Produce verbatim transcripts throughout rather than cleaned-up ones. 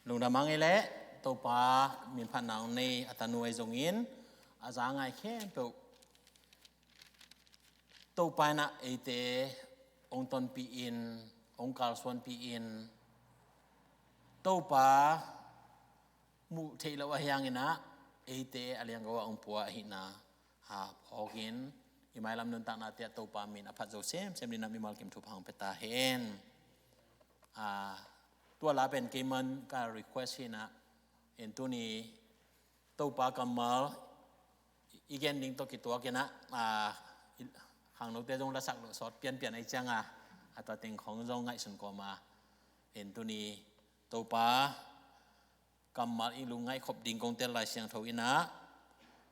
Lungdam a ngei leh Topa minphatna hong nei a tanu ahi zongin a za ngai khempeuh Topa in ah eite hong tonpih in, hong kalsuanpih in, Topa muh theih loh ahi hangin ah eite a lianggo ah hong pua ahihna a phawkin i mailam nuntaknate ah Topa min a phat zo semsem dingin ah mimal kim thupha hong pia ta hen. A, tua la pen keiman ka request hi in ah, en tuni Topa kammal i gen ding tawh kituakin ah, a, i, khangnote zong lasak loh sawt pianpian ahi cianga, a tua teng khong zong ngaihsun kawma, en tuni Topa kammal i lungngaih khop ding kong tel Lai Siangtho in ah,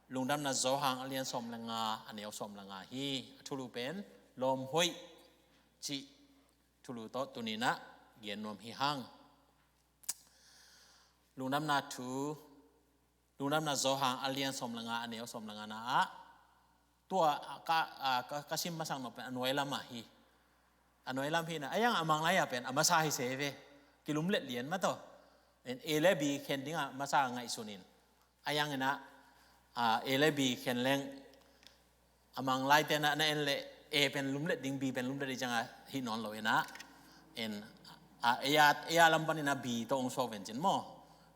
Lungdamna Johan a lian sawm le nga, a neu sawm le nga hi. A thulu pen lawm hoih cih thulu tawh tuni in ah gen nuam hi hang. Lungdamna thu, Lungdamna Johan a lian sawm le nga, a neu sawm le nga na ah, tua ka, a, ka, ka sim masak nop pen a nuai lam ah hi. A nuai lam hi in ah, a yang a Manglai ah pen a masa hi se ve. Kilumlet lian mah tawh, en A le B khen ding a masa ngaihsun in, a yang in ah, a, A le B khen leng a Manglaite na, na en leh A pen lumlet ding, B pen lumlet ding cianga hi nawn lo in ah, en, a, A a, A a lam panin ah B tawh hong suak ven cin maw.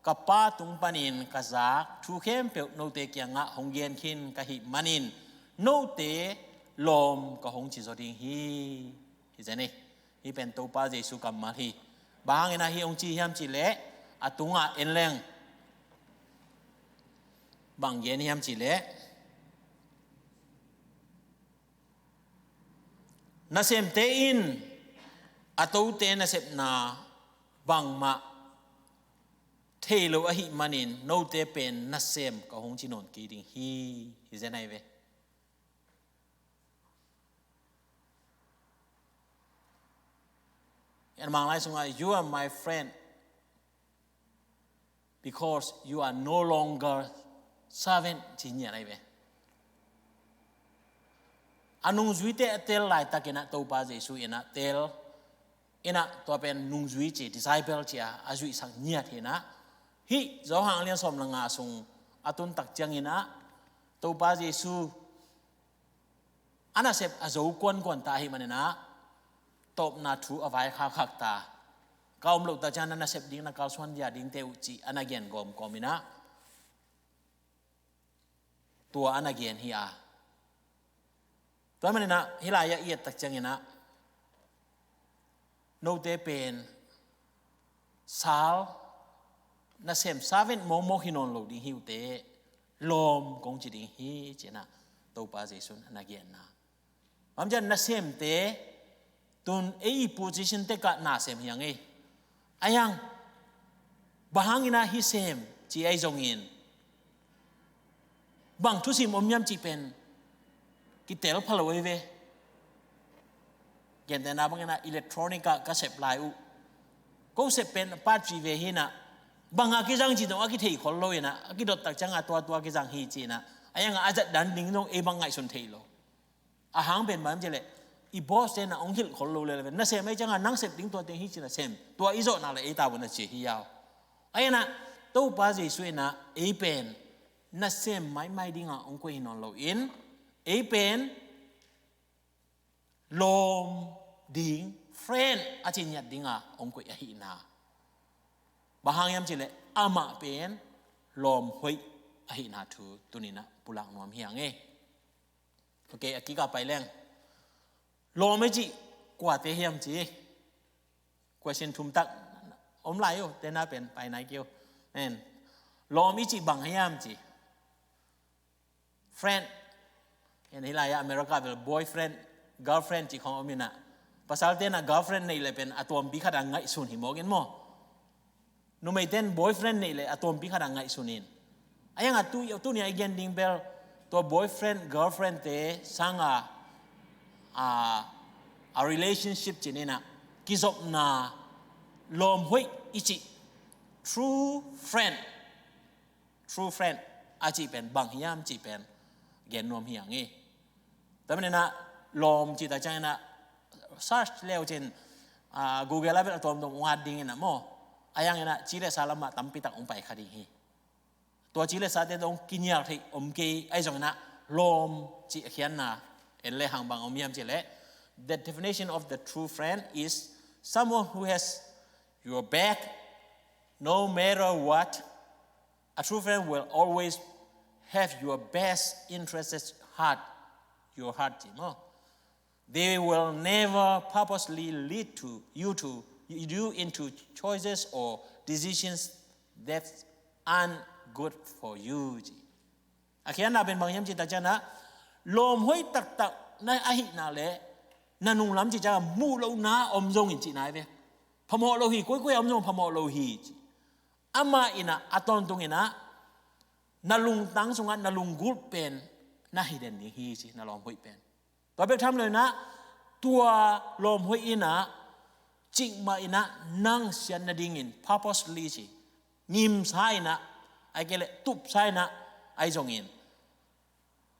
Ka Pa tung panin ka zak thu khempeuh note kiangah hong gen khin ka hih manin note lawm ka hong ci zaw ding hi. Hi zen hi. Hih pen Topa Jesu kammal hi. Bang hangin ah hih hong ci hiam cih leh, a tungah en leng bang gen hiam cih leh, nasemte in a tote nasepna bangmah thei lo ahih manin note pen nasem ka hong ci nawn kei ding hi. Hi zen ahi ve. En Manglai sungah, "You are my friend because you are no longer servant," ci ngiat ahi ve. A nungzuite a tel laitakin ah Topa Jesu in ah tel in ah, tua pen nungzui ci, disciple ci a, a zuihsak ngiat hi in ah. Hih Johan a lian sawm le nga sung a tun tak ciangin ah Topa Jesu a nasep a zo kuankuan ta ahih manin ah tawpna thu a vaikhakkhak ta. Ka om loh tak ciang na nasep ding, na kalsuan dia dingte uh cih a na gen gawmgawm in ah tua a na gen hi a. Tua ahih manin ah hih lai-ah i et tak ciangin ah note pen sal, nasem, servant mawkmawk hi nawn lo ding hi uh teh, lawm kong ci ding hi, ci-in ah Topa Jesu in a na genna. Bang hang hiam cih leh nasemte tun ei i position tek ah nasem hi hang ei. Ahih hang bang hangin ah hih sem ci ahi zongin bang thusim om hiam cih pen kitel pha lo ei ve. Gentehna bangin ah electronic ah ka sep lai uh, ko sep pen a part vive hi-in ah, bang a kizang cih zong a kithei khol lo in ah, a kidot tak ciang a tua tua kizang hi ci-in ah, ahih hang a zat dan ding zong ei bang ngaihsun thei lo. Ahih hang pen bang hang hiam cih leh i boss te in ah hong hilh khol lo lel pen, nasem ahih ciang a nang sep ding tua teng hi ci-in ah sem, tua i zawhna leh ei ta bang na ci hi a. Ahih hang ah Topa Jesu in ah ei pen nasem maimai ding ah hong koih hi nawn lo in, ei pen lawm ding, friend a ci ngiat ding ah hong koih ahihna. Bang hang hiam cih leh amah pen lawm hoih ahihna thu tuni-in ah pulak nuam hi hang ei. Ok, a kik a pai leng. Lawm i cih kuate hiam ci? Question thum tak om lai uh, tena pen pai nai kei uh. En. Lawm i cih bang hiam ci? Friend. En, hih lai-ah America bel boyfriend, girlfriend cih khong om in ah, pasalte in ah girlfriend neih leh pen a tuampi khat a ngaihsun hi mawk in maw. Numeite in boyfriend neih leh a tuampi khat a ngaihsun in. Ahih hang a tu, tuni a i gen ding bel tua boyfriend girlfriend te sang a, a, a relationship ci-in ah, kizopna, lawm hoih i cih, true friend, true friend a cih pen bang hiam cih pen gen nuam hi hang ei. Tua manin ah lawm cih tak ciangin ah search le uh cin, ah, Google ah bel a tuamtuam hong at ding in ah maw. Ahi hangin ah ci le sa lamah tampi tak hong pai kha ding hi. Tua ci le sate tawh hong kinial thei om kei, ahi zongin ah lawm cih a khiatna en le hang bang om hiam cih leh, the definition of the true friend is someone who has your back no matter what. A true friend will always have your best interests heart, your heart, you know. They will never purposely lead to you to you into choices or decisions that aren't good for you. A khiatna pen bang hiam cih tak ciangin ah, lawm hoih taktak na ahihna le na nunglam cih ciangin ah muh lohna om zongin cihna hi ve. Phamawh lo hi, koikoi a om zong phamawh lo hi ci. Amah in ah a tawntungin ah na lungtang sungah na lunggulh pen na hi den ding hi ci, na lawm hoih pen. Tua bek tham loin ah tua lawm hoih in ah cikmah in ah nang siat nadingin purposely ci, ngimsa in ah, ahih kei leh tupsa in ah, ahi zongin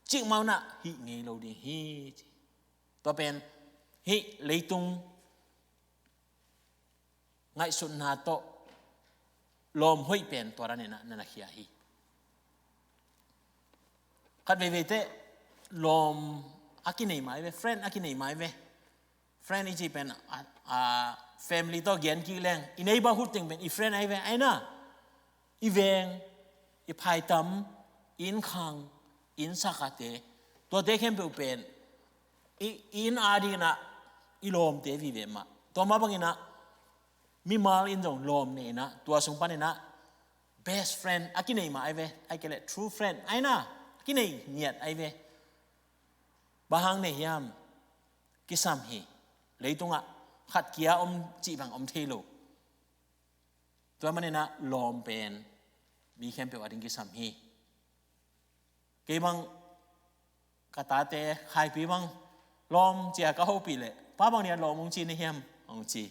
cikmah in ah hih ngei lo ding hi ci. Tua pen hih leitung ngaihsutna tawh lawm hoih pen tua dan in ah na na khia hi. Khat veivei teh lawm a kinei mai ve, friend a kinei mai ve. Friend i cih pen a, a, family tawh gen kik leng, i neighborhood teng pen i friend ahi ve, ahi na. I veng, i phaitam, i innkhang, i innsakate, tuate khempeuh pen i, i inn adingin ah i lawmte vive mah. Tua mah bangin ah mimal in zong lawm nei in ah, tua sung panin ah best friend a kinei mah ahi ve, ahih kei leh true friend ahi na, a kinei ngiat ahi ve. Bang hang nei hiam? Kisam hi. Leitungah khat kia om cih bang om thei lo. Tua manin ah lawm pen mi khempeuh ading kisam hi. Kei bang ka tate Khaipi bang lawm ci-a ka hopih leh, pa bang ni-a lawm hong ci na hiam? Hong ci.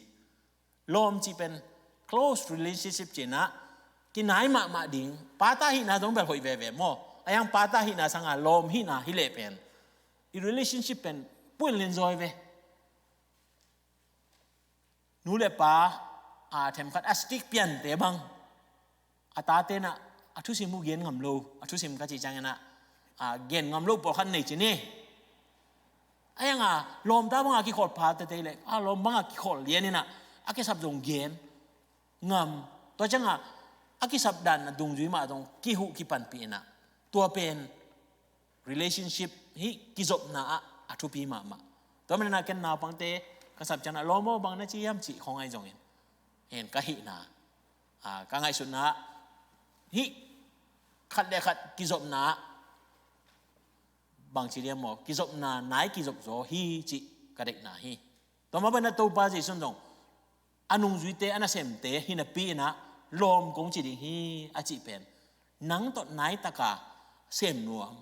Lawm cih pen close relationship cihna, kinai mahmah ding, pa ta hihna zong bel hoih veve maw. Ahi hang pa ta hihna sanga lawm hihna hi leh pen i relationship pen puin linzawi ve. Nu le pa a themkhat a strict piante bang a tate in ah a thusim uh gen ngam lo, a thusim ka cih ciangin ah a gen ngam lo pawlkhat nei ci ni. Ahi hang a lawmta banga kikholh pa tete leh a lawm banga kikholh lian in ah a kisap zong gen ngam. Tua ciangin ah a kisap dan a dungzui mah zong kihuh kipanpih in ah tua pen relationship hih kizopna ah a thupi mahmah. Tua manin ah ken naupangte ka sap ciangin ah lawm aw bang na ci hiam cih khawng ahi zongin, en ka hihna, a, ka ngaihsutna ah hih khat le khat kizopna ah bang ci diam maw, kizopna nai kizop zaw hi cih ka deihna hi. Tua mah bangin ah Topa Jesu in zong a nungzuite, a nasemte hi napi in ah lawm kong ci ding hi a cih pen nang tawh nai taka sem nuam.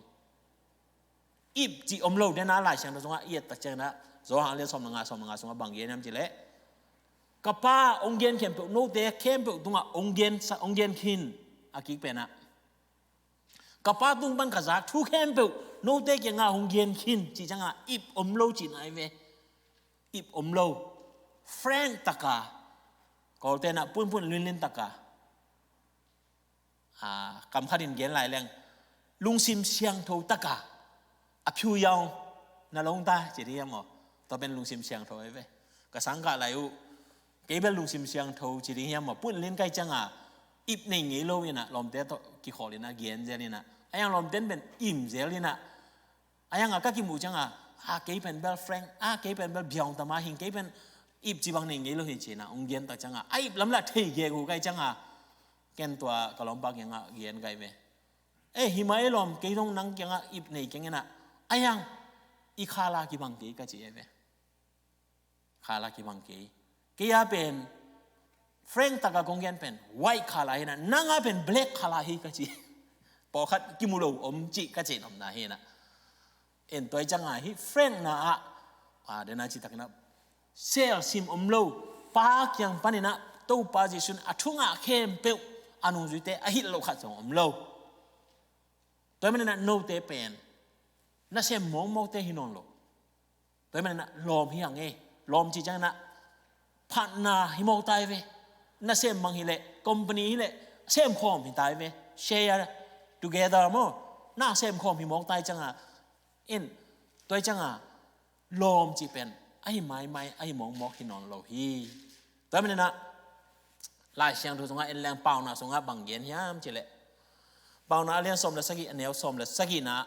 Ip cih om lo den a, Lai Siangtho sungah i et tak ciangin ah Johan a lian sawm le nga, sawm le nga sungah bang gen hiam cih leh, ka Pa hong gen khempeuh note khempeuh tungah hong gen, hong gen khin a kik pen ah, ka Pa tung pan ka zak thu khempeuh note kiangah hong gen khin cih ciangah ip om lo cihna hi ve. Ip om lo. Frank taka, Kawlte in ah punpun linlin taka, a, kam khat in gen lai leng, lungsim siangtho taka, a pyu yau na long ta ci ding hiam maw? Tua pen lungsim siangtho hi ve. Ka sang kah lai uh, kei bel lungsim siangtho ci ding hiam maw? Punlin ka hih ciangin ip nei ngei lo in ah lawmte tawh kikholh in ah gen zel in ah, ahi hang lawmte in pen im zel in ah, ahi hang a ka kimuh ciangin a, kei pen bel frank, a, kei pen bel biang tama hing, kei pen ip ci bang nei ngei lo hi ci-in ah hong gen tak ciangin a, a ip lam lah thei gegu ka hih ciangin a, ken tua ka lawmpa kiangah gen ka hi ve. Eh, hi mah e lawm, kei zong nang kiangah ip nei keng in ah, ahi hang i khala kibang kei ka ci hi ve. Khala kibang kei. Kei a pen frank taka kong gen pen white khala hi in ah, nang a pen black khala hi ka ci. Pawlkhat kimu lo om cih ka ci-in omna hi in ah. En, tua hi ciangin a, hih frankna ah, a, den a cih takin ah, selsim om lo. Pa kiang panin ah Topa Jesu in a thu ngah khempeuh a nungzuite a hilh loh khat zong om lo. Tua hi manin ah note pen nasem mawkmawkte hi nawn lo. Tua hi manin ah lawm hi hang e. Lawm cih ciangin ah phatna hi mawk ta hi ve. nasem mang hileh, company hileh, semkhawm hi tai ve. Share together maw, na semkhawm hi mawk tai cianga, in, tua cianga lawm cih pen ahi maimai, ahi mawkmawk hi nawn lo hi. Tua maninah Lai Siangtho sungah en leng Pauna sungah bang gen hiam cileh, Pauna a lian sawm le sagih, a neu sawm le sagihna,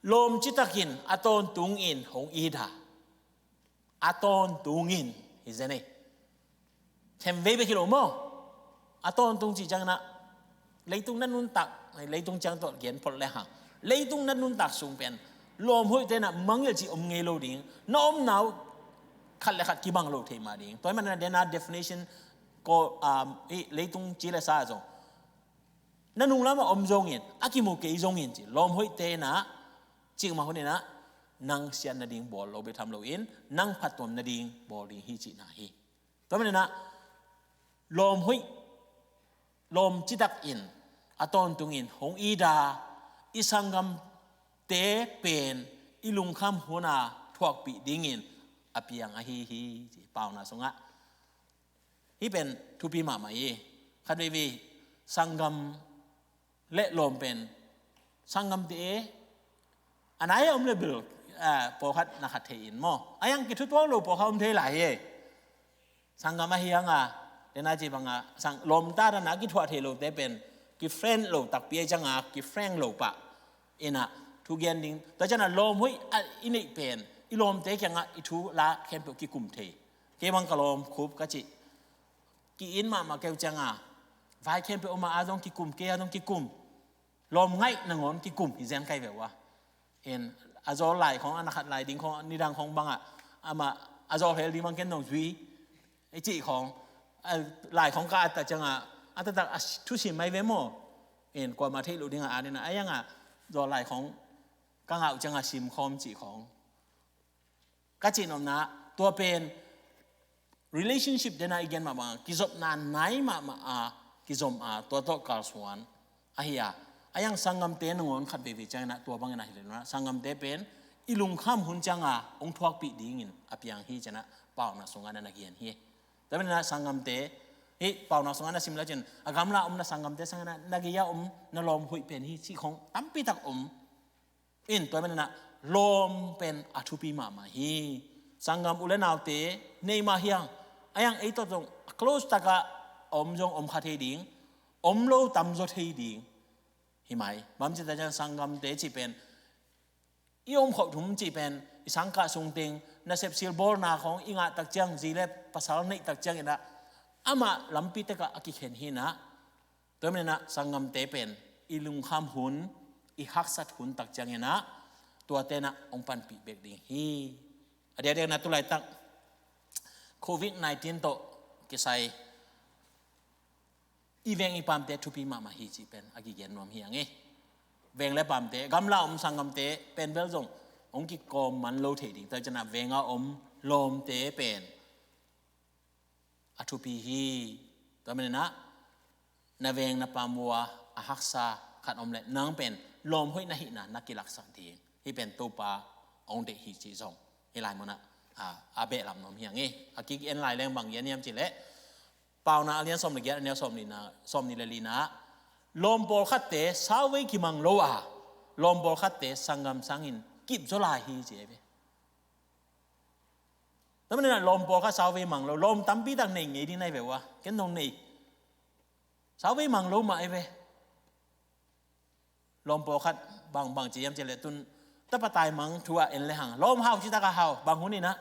lawm citakin a tawntungin hong ita. A tawntungin hi zen ei. Themvei bek hi lo maw? A tawntung cih cianginah leitung na nuntak, leitung ciang tawh gen phot le hang, leitung na nuntak sung pen lawm hoih tenah mangngilh cih om ngei lo ding. Na omna uh khat le khat kibang lo thei mah ding. Tua hi manah dena definition ko, um, i leitung ci le sa zong, na nunglamah om zongin, a kimu kei zongin ci, lawm hoih tenah cih mah huninah nang siat nading bawl lo bek tham loin, nang phattuam nading bawl ding hi cihna hi. Tua maninah lawm hoih, lawm citakin a tawntungin hong ita, i sanggamte pen i lungkham huna thuakpih dingin a piang ahi hi, ci Pauna sungah. Hih pen thupi mahmah hi. Khat veivei sanggam le lawm pen, sanggamte e, a nai a om le bil, ah, pawlkhat na khat thei in maw, a yang kithutuak lo pawlkhat om thei lai hi. Sanggam ahi hanga, dena ci banga, sang, lawm tatana kithuah thei lote pen kifriend lo takpi ahi cianga, kifriend lo pah inah thugen ding. Tua cianah lawm hoih a i neih pen i lawmte kiangah i thu la khempeuh kikum thei. Kei bang ka lawm khup ka cih, ki-it mahmah keu cianga, vai khempeuh oma a zong kikum, kei a zong kikum. Lawm ngaih nangawn kikum hi zen kai ve uh a. En, a zawl lai khawng, a na khat lai ding khawng, nidang khawng bangah amah a zawl hel ding bang ken dong zui i cih khawng, a lai khawng ka at tak cianga, a taktak a thusim mai ve maw? En, kuamah theih loh dingah a nina a yanga zawl lai khawng ka ngah uh cianga sim khawm cih khawng. Ka cihnopna, tua pen relationship dena i gen mah banga kizopna nai mahmah a kizom a, tua tawh kalsuan ahi a. A yang sanggamte nangawn khat veivei cianginah tua bangin ahi leh nunah sanggamte pen i lungkham hun cianga hong thuakpih dingin a piang hi cianah Pauna sungah na na gen hi. Tua maninah sanggamte, hih Pauna sungah na sim lecin a gamla om na sanggamte sanginah na gei-a om na lawm hoih pen hi cih khawng tampitak om. In, tua maninah lawm pen a thupi mahmah hi. Sanggam u le naute nei mah hiang, a yang ei tawh zong a close takah a om zong om kha thei ding, om lo tamzaw thei ding. Hi mai, bang ci ta ciang sanggamte cih pen i om khauh thum cih pen i sangkah sung teng nasep silbawlna khawng i ngah tak ciang, zi le pasal neih tak cianginah amah lampi tekah a kikhen hinah. Tua maninah sanggamte pen i lungkham hun, i haksat hun tak cianginah tua tenah hong panpih bek ding hi. A diakdiakna tulaitak covid nineteen tawh kisai i veng i pamte thupi mahmah hi cih pen a kigen nuam hi ang e. Veng le pamte, gamla om sanggamte pen bel zong hong kikawm man lo thei ding. Tua cianah venga om lawmte pen a thupi hi. Tua maninah na veng na pam uh a haksa khat om leh nang pen lawm hoih na hihna na kilaksak ding. Hih pen Topa hong deih hi cih zong hih lai munah a, a behlap nuam hi ang e. A kik en lai leng bang gen hiam cih leh, Pauna a lian sawm le giat, a neu sawm lina, sawm nih le lina, lawm pawlkhatte sauvei kimang lo a, lawm pawlkhatte sanggam sangin kipzaw lai hi ci ei ve. Tua maninah lawm pawlkhat sauvei mang lo, lawm tampitak nei ngei ding na hi ve uh a, ken dong nei. Sauvei mang lo mah ei ve. Lawm pawlkhat bang, bang ci hiam cih leh tun tapa taimang thu ah en le hang, lawm hau citak a hau, bang hun inah,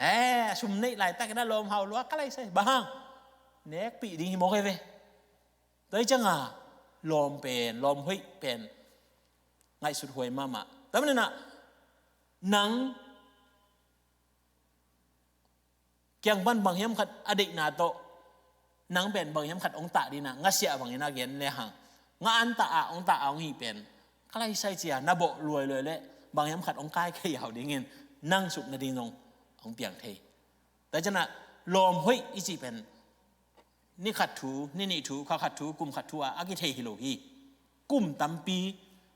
eh, sum neih laitakinah lawm hau lua ka lai sai, bang hang, nekpih ding hi mawk ei ve. Tua hi cianga lawm pen, lawm hoih pen ngaihsut huai mahmah. Tua maninah nang kiang pan bang hiam khat a deihna tawh nang pen bang hiam khat hong tah dina, ngasiah bangin a gen le hang, nga an tah ah hong tah a hong hih pen ka lai sai cia na bawh luailuai leh bang hiam khat hong kai kei hau dingin nang suk nading zong hong piang thei. Tua cianah lawm hoih i cih pen ni khat thu, ni nih thu, kha khat thu, kum khat thu ah a kithei hi lo hi. Kum tampi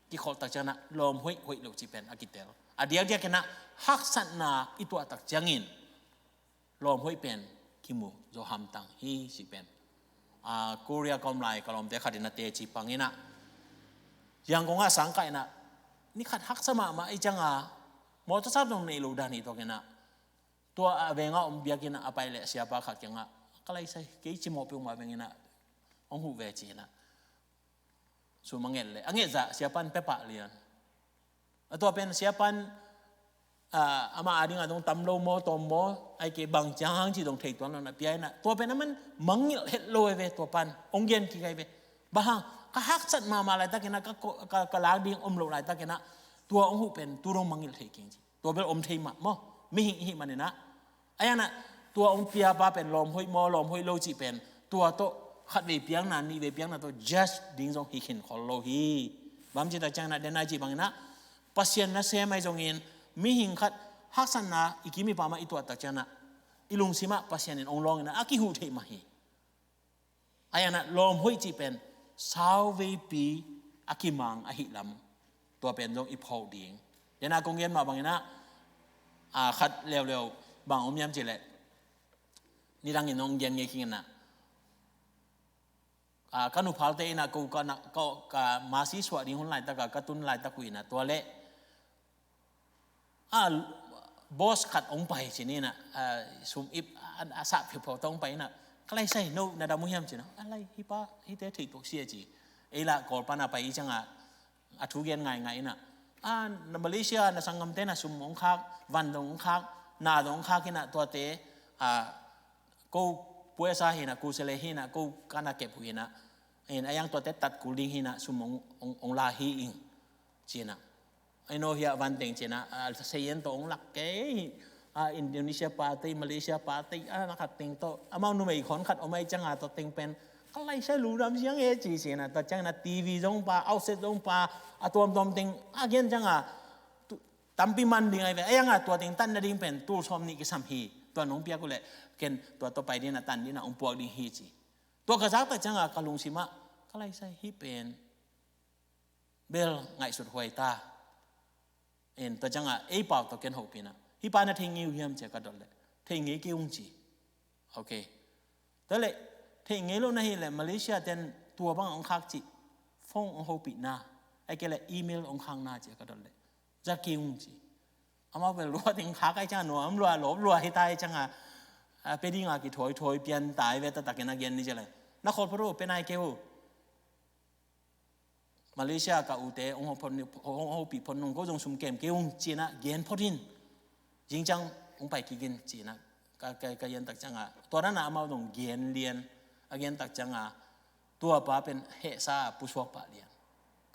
kikholh tak cianginah lawm hoih, hoih lo cih pen a kitel. A diakdiakinah haksatna i tuah tak ciangin lawm hoih pen kimu zo hamtang hi ci pen. A, Korea ka om lai ka lawmte khat in a teci pang in ah, Yangon ah sang kah in ah, ni khat haksa mahmah i ciang a, mawtaw sap zong nei lo dan hi tuak in ah, tua a veng ah om biakinn ah a pai leh siapa khat kiang ah, ka lai sai, kei cimawh peuhmah veng in ah, hong huh ve ci in ah, sum a nget leh a nget zah siapa in pia pah lian. A tua pen siapa in, a, amah a ding a dong tam lo maw, tawm maw, ahih kei bang ciang hang ci dong thei tuan lo in ah pia in ah, tua pen a man mangngilh het lo hi ve, tua pan hong gen kik hi ve. Bang hang, ka haksat mahmah laitak in ah, ka, ka, ka lak ding om loh laitak in ah, tua hong huh pen tu dong mangngilh thei keng ci. Tua bel om thei mah maw, mihing i hih man in ah. Ahih hang in ah, tua hong piapa pen lawm hoih maw, lawm hoih lo cih pen, tua tawh khatvei piakna, nihvei piakna tawh judge ding zong hi khin khol lo hi. Bang ci tak ciang in ah, den a i cih bang in ah, Pasian nasem ahi zongin, mihing khat haksatna i kim i pam ah i tuah tak ciang in ah, i lungsim ah Pasian in hong lawng in ah, a kihuh theih mah hi. Ahih hang in ah, lawm hoih cih pen sauveipi a kimang ahih lam, tua pen zong i phawk ding. Den a kong gen mah bang in ah, a, khat leuleu bang om hiam cih leh, nidang in hong gen ngei khin in ah, a, ka nuphalte in ah, ko ka na, ka, ka masi suah ding hun laitak a ka tun laitak uh in ah, tua leh, a, boss khat hong pai ci ni in ah, a, sum ip a, a sah phiuphiau tawh hong pai in ah, ka lai sai, no na dam uh hiam ci in ah, a lai, hih pa, hihte thei tuak sia ci. Ei lah Kawl pan a pai i ciang a, a thu gen ngaingai in ah, a, na Malaysia na sanggamte na sum hong khak, van dong hong khak, na dong hong khak in ah, tuate, a, ko puasa hi in ah, kusale hi in ah, ko ka na kep uh hi in ah, in a, yang tuate tat kul ding hi in ah, sum hong, hong, hong la hi ing ci in ah. Ai no, hiah van teng ci in ah, a, seien tawh hong lak kei, a, Indonesia pa tei, Malaysia pa tei, a, na khat teng tawh, amau numei khawn khat om ahih ciang a, tua teng pen ka lai sai, lungdam siang e ci ci in ah, tua ciang in ah T V zong pa, outset zong pa, a tuamtuam teng a gen ciang a, tu, tampi man ding ahi ve. Ahih hang in ah tua teng tan nading pen tul sawm nih kisam hi. Tua nong piak uh leh ken tua tawh pai ding in ah, tan ding in ah hong puak ding hi ci. Tua ka zak tak ciang a ka lungsim ah, ka lai sai, hih pen bel ngaihsut huai ta. En, tua ciang a ei pau tawh ken hopih in ah, hih pa na thei ngei uh hiam ci a ka dot leh, thei ngei kei ung ci. Ok. Tua leh, thei ngei lo na hih leh Malaysia ten tua bang hong khak cih, phone hong hopih na, ahih kei leh email hong khak na ci a ka dot leh, za kei ung ci. Amau bel lua ding khak ahih ciang a, nuam lua, lawp lua hi ta ahih ciang a, a, pia ding a kithawi thawi pian ta hi ve, taktak in a gen ni ci leh, na khawl phot uh, pia nai kei uh. Malaysia ka ute hong hopih phot ni, hong hopih phot nung, ko zong sum kem kei ung ci in ah gen phot in. Zing ciang hong pai kik in ci in ah, ka, ka, ka gen tak ciang a, tua dan a amau zong gen lian, a gen tak ciang a, tua pa pen hehsa a pusuak pah lian.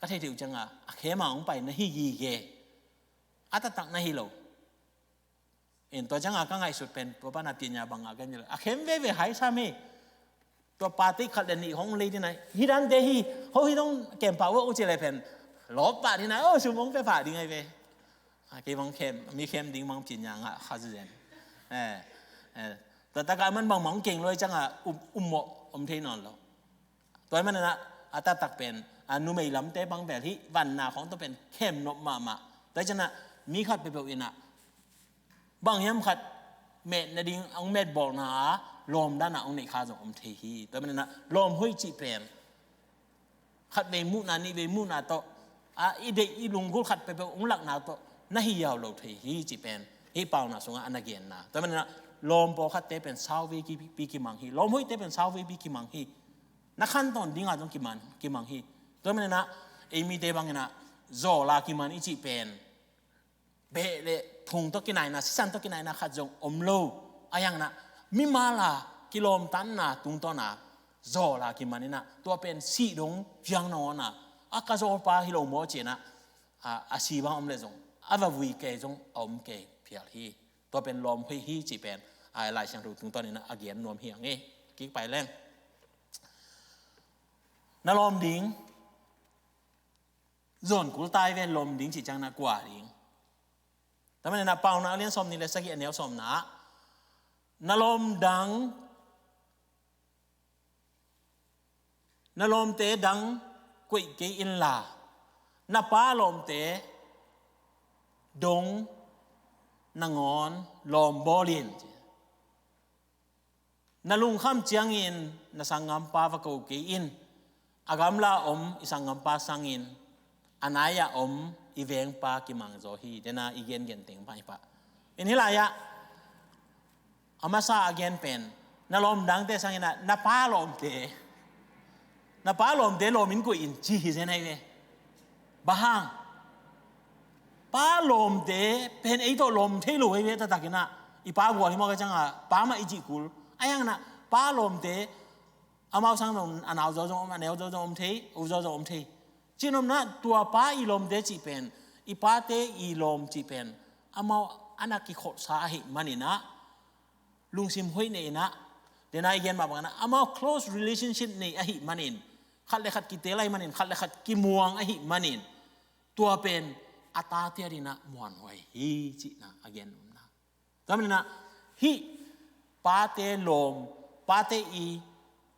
Ka theih theih uh ciang a, a khem a hong pai na hi gige. A taktak na hi lo. In, tua ciang a ka ngaihsut pen, tua pan a pian nya bang a ka gen leh, a khem veve hai sam hi. Tua pa tei khat leh nih hong lei ding a, hih dante hi, ho hih dong kem pah uh ci leh pen, lawp pah ding a, o, sum hong pia pah ding ahi ve. A, kei bang khem, mi khem ding bang pian nya ngah kha zenzen. Eh, eh, tua tak a man bangmah hong keng lo ahih ciang a, um, um mawh om thei nawn lo. Tua ahih manin ah, a taktak pen, a, numei lamte bang bel hih vanna khawng tawh pen khem nop mahmah. Tua ahih ciangin ah, mi khat peuhpeuh in ah, bang hiam khat met nading hong metbawlna a, lawm dan a hong neih kha zong om thei hi. Tua ahih manin ah, lawm hoih cih pen, khatvei muhna, nihvei muhna tawh, a, i deih i lunggulh khat peuhpeuh hong lakna tawh na hi ziau lo thei hi cih pen hih pauna sungah a na genna. Tua ahih manin ah, lawm pawlkhatte pen sauveipi kimang hi. Lawm hoihte pen sauveipi kimang hi. Na khantawn dingah zong kiman, kimang hi. Tua ahih manin ah, ei mite bangin ah, zawl a kiman i cih pen, beh le phung tawh kinaina, sisan tawh kinaina khat zong om lo. Ahih hangin ah, mimal a kilawmtatna tungtawn a, zawl a kiman in ah, tua pen sih dong piang nangawn a, a ka zawlpa hi lo maw ci-in ah, a, a si bang om leh zong, a va vui kei zong a om kei phial hi. Tua pen lawm hoih hi cih pen, a, Lai Siangtho tungtawn in ah a gen nuam hi hang e. Kik pai leng. Na lawm ding, zon kul tai ve, lawm ding cih ciangin ah kua ding. Tua ahih manin ah Paunak a lian sawmnih le sagih, a neu sawmna ah, na lawm dang, na lawmte dang koih kei inla, na pa lawmte dong nangawn lawm bawl in. Na lungkham ciangin na sanggampa va ko kei in. A gamla om i sanggampa sangin a nai-ah om i vengpa kimangzaw hi. Dena i gengen teng pah hi pah. In hih lai-ah a masa a gen pen na lawm dangte sangin ah na pa lawmte, na pa lawmte lawm in koih in ci hi zen ahi ve. Bang hang? Pa lawmte pen ei tawh lawm thei lo ahi ve. Taktakin ah i pa gual hi mawk a ciangah pa mah i cih kul ahi hangin ah pa lawmte amau sang zong a nau zaw zong om, a neu zaw zong om thei, u zaw zong om thei. Cihnopna tua pa i lawmte cih pen, i pate i lawm cih pen amau a na kikholhsa ahih manin ah, lungsim hoih nei in ah, dena i gen mah bangin ah amau close relationship nei ahih manin, khat le khat kiteel ahih manin, khat le khat kimuang ahih manin, tua pen a tate adingin ah muanhuai hi cihna a gen nuam na. Tua manin ah hih pate lawm, pate i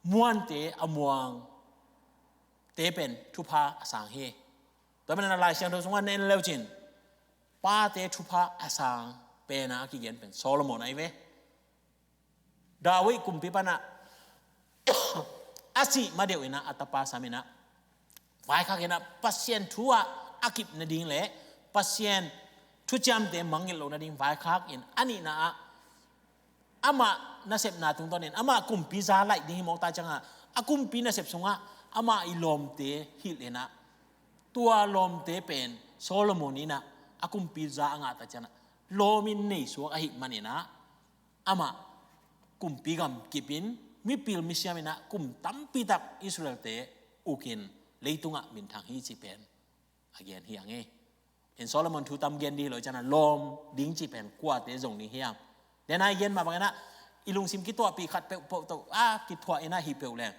muante a muangte pen thupha a sang hi. Tua manin ah Lai Siangtho sungah na en leucin pate thupha a sang pen a kigen pen Solomon ahi ve. David kumpipa in ah a sih ma deuh in ah a tapa sam in ah, vaikhak in ah Pasian thu ah a kip nading le Pasian thuciamte mangngilh loh nading vaikhak in, a nihna ah amah nasepna tungtawnin amah kumpi za laih ding hi mawk ta ciangah, a kumpi nasep sungah amah i lawmte hilh in ah, tua lawmte pen Solomon in ah a kumpi za a ngah ta ciangah lawm in nei suak ahih manin ah, amah kumpi gam kip in mipil misiam in ah kum tampi tak Israelte uk in leitungah minthang hi cih pen a gen hi hang e. In Solomon thu tam gen ding hi lo, i ciangah lawm ding cih pen kuate zong ding hiam? Dena i gen mah bangin ah i lungsim kituahpih khat peuhpeuh tawh a kithuah in ah hi peuh leng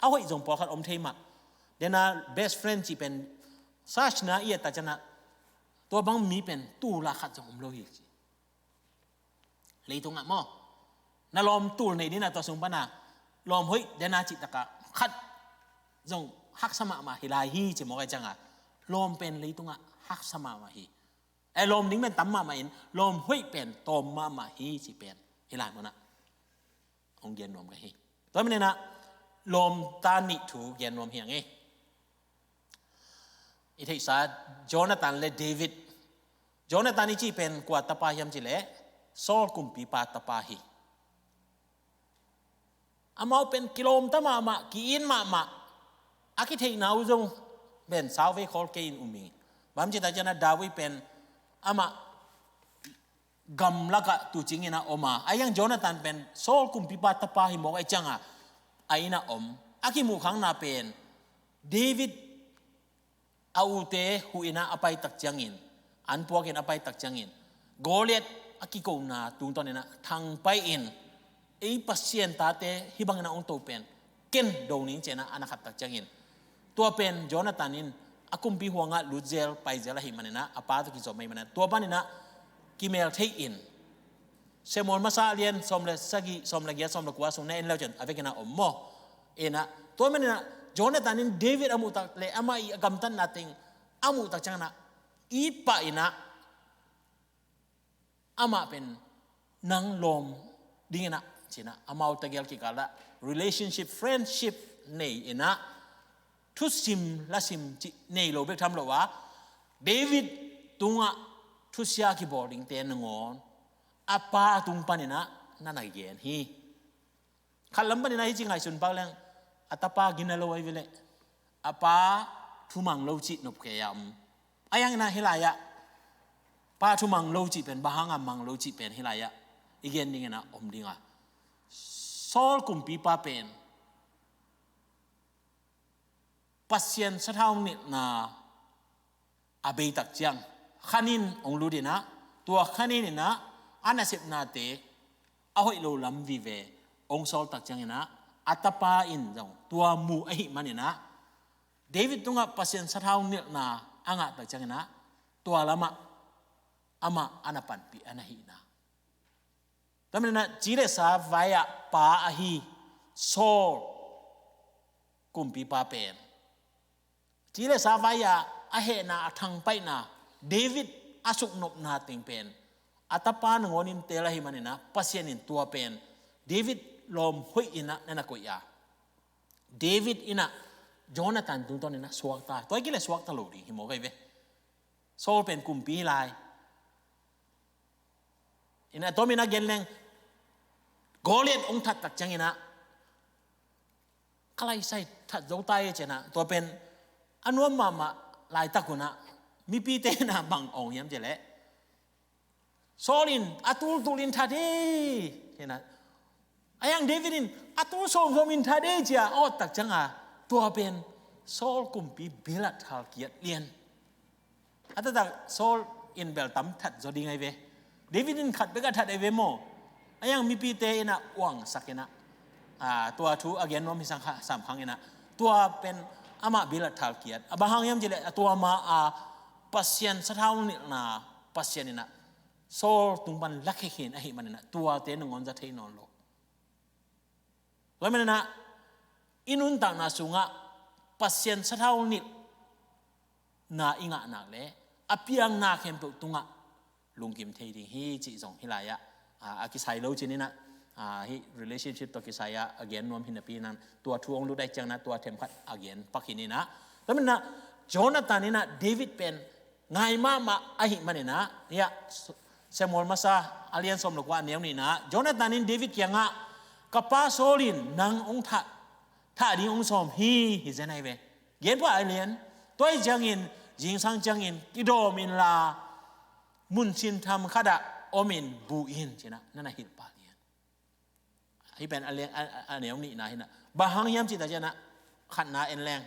a hoih zong pawlkhat om thei mah. Dena best friend cih pen search na i et ta ciangah tua bang mi pen tul a khat zong om lo hi ci. Leitungah maw, na lawm tul nei ding a, tua sung pan a lawm hoih dena cih takah khat zong haksa mahmah hi lai hi ci mawk a, i ciangah lawm pen leitungah haksa mahmah hi. Ai, lawm ding pen tam mahmah in lawm hoih pen tawm mahmah hi ci pen hi lai munah hong gen nuam ka hi. Tua manin ah lawmta nih thu gen nuam hi hang e. I theihsa Jonathan le David. Jonathan i cih pen kua tapa hiam cih leh Saul kumpipa tapa hi. Amau pen kilawmta mahmah, ki-it mahmah. A kitheihna uh zong pen sauvei khawl kei in um hi. Bang hiam cih tak ciangah David pen amah gamlakah tuucing in a om a, a hiang Jonathan pen Saul kumpipa tapa hi mawk a, i ciangah a inn ah om. A kimuhkhakna pen David a ute huh in a pai tak ciangin, an puak in a pai tak ciangin, Goliath a kikona tungtawn in a thangpai in, ei Pasian tate hih bangin a hong to pen ken do ning ci in a na khat tak ciangin, tua pen Jonathan in a kumpi huangah lut zel pai zel ahih manin a, a pa tawh kizom ahih manin a, tua panin a kimel thei in, Samuel masa a lian sawm le sagih, sawm le giat, sawm le kua sung na en leu cin a vekin a om maw? In a, tua manin a Jonathan in David a muh tak le amah i a gamtatna teng a muh tak ciangin a, i pah in a, amah pen nang lawm ding in a, ci in a, amau tegel kikal ah relationship, friendship nei in a, thusim lasim cih nei lo bek tham lo a, David tungah thusia kibawl dingte nangawn a pa tung panin a na na gen hi. Khat lam panin a hih ci ngaihsun pak leng, a tapa gina lo ahi ve leh, a pa thumang lo cih nop kei a om. A hiang in a hih lai ah pa thumang lo cih pen, bang hang a mang lo cih pen hih lai ah i gen ding in a om ding a, Saul kumpipa pen Pasian sathau nilhna a bei tak ciang, khanin hong lut in a, tua khanin in a, a nasepnate a hoih lo lam vive hong sawl tak ciangin a, a tapa in zong tua mu ahih manin a, David tungah Pasian sathau nilhna a ngah tak ciangin a, tua lamah amah a na panpih a na hihna. Tua manin a ci le sa vai-ah pa ahi Saul kumpipa pen, ci le sa vai-ah a hehna, a thangpaihna, David a suknopna teng pen A tapa nangawn in teel ahih manin ah, Pasian in tua pen David lawm hoih in ah na na koih a, David in ah Jonathan tungtawn in ah suakta, tua hi kei leh suakta lo ding hi mawk ahi ve. Saul pen kumpi hi lai. In ah a tom in ah gen leng, Goliath hong that tak ciangin ah, ka laisai that zo ta hi ci-in ah, tua pen a nuam mahmah laitak un ah, mipite in ah bang awng hiam cih leh, Saul in a tultul in that hi ci-in ah, a hiang David in a tul sawmsawm in that hi ci-a a awt tak ciang a, tua pen Saul kumpi bil ah thalkiat lian. A taktak Saul in bel tam that zaw ding ahi ve. David in khat bek a that ahi ve maw. A hiang mipite in ah uangsak in ah, a, tua thu a gen nuam hi sang kha, sam khang in ah, tua pen amah bil ah thalkiat. A bang hang hiam cih leh, a tua ma a Pasian sathau nilhna, Pasian in ah Saul tung pan lakhia khin ahih manin ah, tuate nangawn za thei nawn lo. Tua ahih manin ah i nuntakna sungah Pasian sathau nilhna i ngah nak leh, a piangna khempeuh tungah lungkim thei ding hi cih zong hih lai-ah, a, a kisai lo ci-in ah, a, hih relationship tawh kisai-ah a gen nuam hi napi-in ah, tua thu hong lut ahih ciangin ah tua themkhat a gen pak hi-in ah. Tua ahih manin ah Jonathan in ah David pen ngai mahmah ahih manin ah, hiah Samuel masa a lian sawm le kua, a neu nihna, Jonathan in David kiangah, ka pa Saul in nang hong thah, thah ding hong sawm hi, hi zen ahi ve. Gen pah a lian, tua ahih ciangin, zingsang ciangin kidawm inla, mun sintham khat ah om in bu in ci-in ah na na hilh pah lian. Hih pen a lian, a, a, a neu nihna hi-in ah. Bang hang hiam cih tak ciangin ah, khatna en leng.